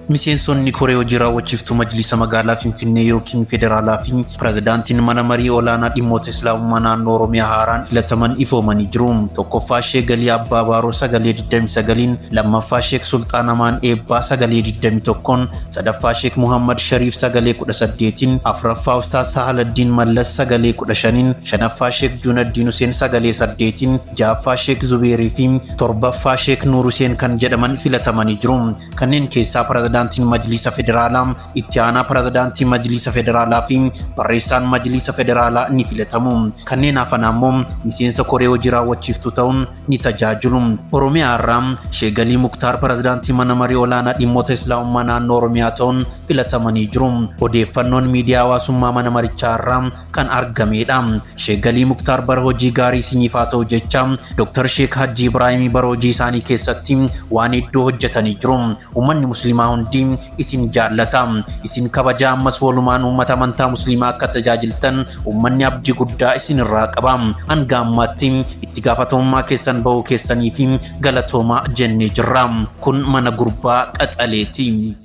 Miseensonni koree hojii raawwachiiftuu Majlisa Magaalaa Finfinnee yookiin Federaalaa fi Pirezidaantiin Mana Marii Olaanaa Dhimmoota Islaamummaa Naannoo Oromiyaa haaraan filataman ifoomanii jiru. Tokkoffaa Sheek Galii Abbaa Baaroo sagalee 29n, lammaffaa Sheek Sulxaan Amaan Eebbaa sagalee 21n, sadaffaa Sheek Muhammad Shariif sagalee 18n, afraffaa Ustaaz Sahaladdiin Mallas sagalee 15n, shanaffaa Sheek Juunaddiin Huseen sagalee 8n, ja'affaa Sheek Zubeerii fi torbaffaa Sheek Nuur Huseen kan jedhaman filatamanii jiru. Kanneen keessaa Pirezidaantiin Majliisa Federaalaa, Itti aanaa Pirezidaantii Majliisa Federaalaa fi Barreessaan Majliisa Federaalaa ni filatamu. Kanneen hafan ammoo miseensa koree hojii raawwachiiftuu ta'uun ni tajaajilu. Oromiyaa irraa Sheek Galii Muktaar Pirezidaantii Mana Marii Olaanaa Dhimmoota Islaamummaa Naannoo Oromiyaa ta'uun filatamanii jiru. Odeeffannoon miidiyaa hawaasummaa mana marichaa irraa kan argameedha. Sheek Galii Muktaar bara hojii gaarii isiniif haa ta'u jecha Dr. Sheek Hajji Ibraahimii bara hojii isaanii keessatti waan hedduu hojjetanii jiru. Uummanni musliimaa hundi isin jaallata. Isin kabaja ammas walumaan uummata amantaa musliimaa akka tajaajiltan uummanni abdii guddaa isin irraa qaba. Hanga ammaatti itti gaafatamummaa keessan bahuu keessanii fi galatoomaa jennee jirra. Kun mana gurbaa qaxaleeti.